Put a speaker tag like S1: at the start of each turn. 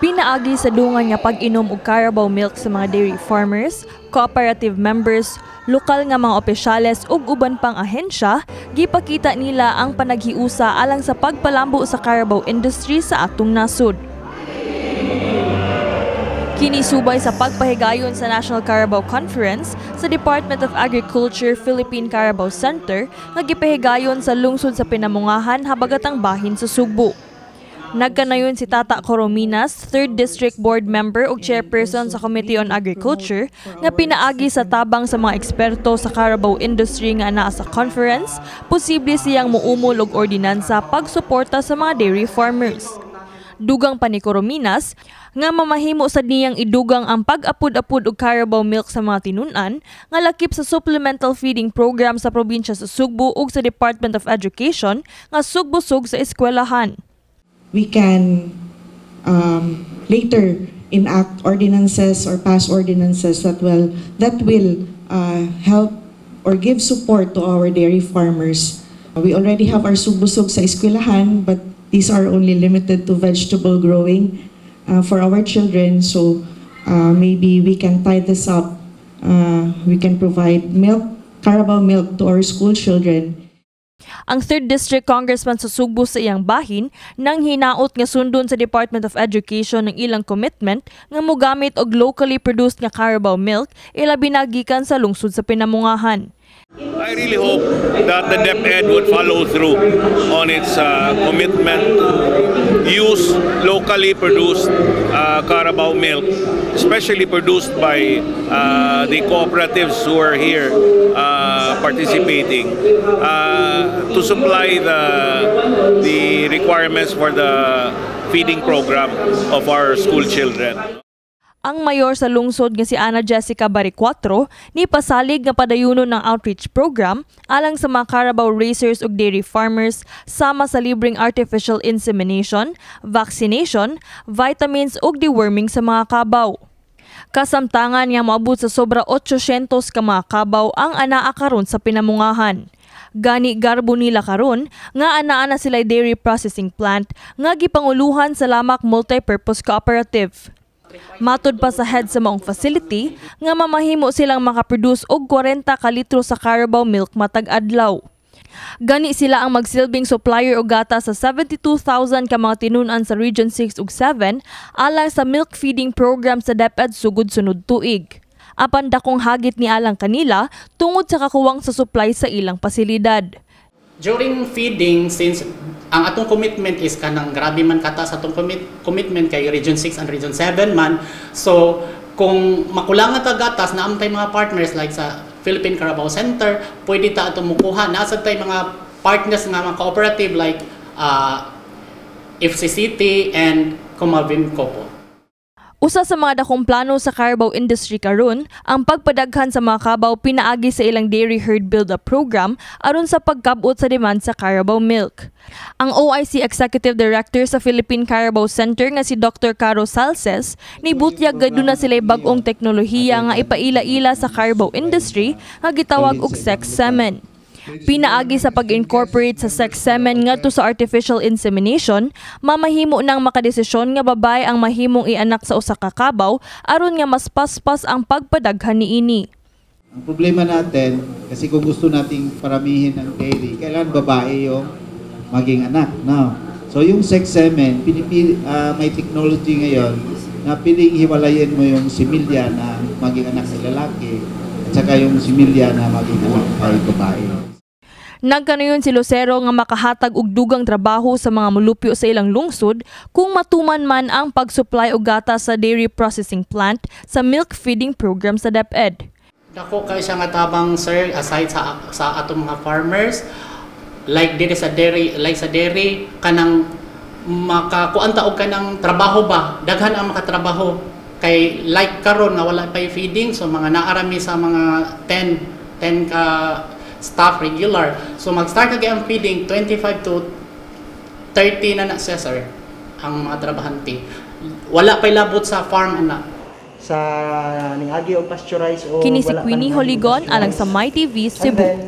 S1: Pinaagi sa dungan nga pag-inom og carabao milk sa mga dairy farmers, cooperative members, lokal nga mga opisyales ug uban pang ahensya, gipakita nila ang panaghiusa alang sa pagpalambo sa carabao industry sa atong nasod. Kini subay sa pagpahigayon sa National Carabao Conference sa Department of Agriculture Philippine Carabao Center nga gipahigayon sa lungsod sa Pinamungahan, habagatang bahin sa Sugbo. Nagkanayon si Tata Corominas, 3rd District Board Member ug Chairperson sa Committee on Agriculture, nga pinaagi sa tabang sa mga eksperto sa carabao industry nga anaa sa conference, posible siyang muumol og ordinansa pagsuporta sa mga dairy farmers. Dugang pa ni Corominas, nga mamahimo sad niyang idugang ang pag-apud-apud og carabao milk sa mga tinun-an nga lakip sa supplemental feeding program sa probinsya sa Sugbo ug sa Department of Education nga sugbusog sa eskwelahan.
S2: We can later enact ordinances or pass ordinances that will help or give support to our dairy farmers. We already have our sugbusog sa eskwelahan, but these are only limited to vegetable growing for our children. So maybe we can tie this up. We can provide milk, carabao milk, to our school children.
S1: Ang 3rd District Congressman sa Sugbo sa iyang bahin nang hinaot nga sundon sa Department of Education ang ilang commitment nga mogamit og locally produced nga carabao milk, ilabi na gikan sa lungsod sa Pinamungahan.
S3: I really hope that the DepEd would follow through on its commitment to use locally produced carabao milk, especially produced by the cooperatives who are here participating, to supply the requirements for the feeding program of our school children.
S1: Ang mayor sa lungsod nga si Ana Jessica Baricuatro ni pasalig nga padayunon ng outreach program alang sa mga carabao raisers ug dairy farmers sama sa libreng artificial insemination, vaccination, vitamins ug deworming sa mga kabaw. Kasamtangan nga moabot sa sobra 800 ka mga kabaw ang anaa karon sa Pinamungahan. Gani garbo nila karon nga anaa na sila dairy processing plant nga gipanguluhan sa Lamac Multipurpose Cooperative. Matod pa sa head sa maong facility nga mamahimo silang makaproduce og 40 ka litro sa carabao milk matag adlaw. Gani sila ang magsilbing supplier og gata sa 72,000 ka mga tinun-an sa Region 6 ug 7 alang sa milk feeding program sa DepEd sugod sunod tuig. Apan dakong hagit ni alang kanila tungod sa kakuwang sa supply sa ilang pasilidad.
S4: During feeding, since ang atong commitment is kanang grabe man kataas atong commitment kay Region 6 and Region 7 man, so kung makulangan ta gatas, naa man tay mga partners like sa Philippine Carabao Center, pwede ta ato mukuha. Naa sad tay mga partners nga mga cooperative like FCCT and Comavimco po.
S1: Usa sa mga dakong plano sa carabao industry karon ang pagpadaghan sa mga kabaw pinaagi sa ilang dairy herd build-up program aron sa pagkabot sa demand sa carabao milk. Ang OIC Executive Director sa Philippine Carabao Center nga si Dr. Caro Salces nibutyag gaduna sila bag-ong teknolohiya nga ipaila-ila sa carabao industry nga gitawag og sex semen. Pinaagi sa pag-incorporate sa sex semen ngadto sa artificial insemination, mamahimo nang makadesisyon nga babae ang mahimong ianak sa usa ka kabaw aron nga mas paspas ang pagpadaghan niini.
S5: Ang problema natin, kasi kung gusto nating paramihin ang dairy, kailangan babae yung maging anak. No? So yung sex semen, may technology ngayon na piling hiwalayin mo yung similya na maging anak ay lalaki at saka yung similya na maging anak ay babae.
S1: Nagkanayon si Lucero nga makahatag og dugang trabaho sa mga mulupyo sa ilang lungsod kung matuman man ang pag-supply og gatas sa dairy processing plant sa milk feeding program sa DepEd.
S4: Dako kay siya nga tabang, sir, aside sa atong mga farmers, like diri sa dairy, like sa dairy, kanang makakuan ta og kanang trabaho ba, daghan ang makatrabaho kay like karon nga wala pay feeding, so mga naarami sa mga 10 10 ka staff regular. So mag-start na ang feeding, 25 to 30 na na siya, sir, ang mga trabahante. Wala pay labot sa farm ana.
S6: Sa ning agi og pasteurize o
S1: Kini si
S6: wala pa
S1: Queenie
S6: ning agi og
S1: Holigon alang sa
S6: pasteurize.
S1: MyTV
S6: And
S1: Cebu.
S6: then,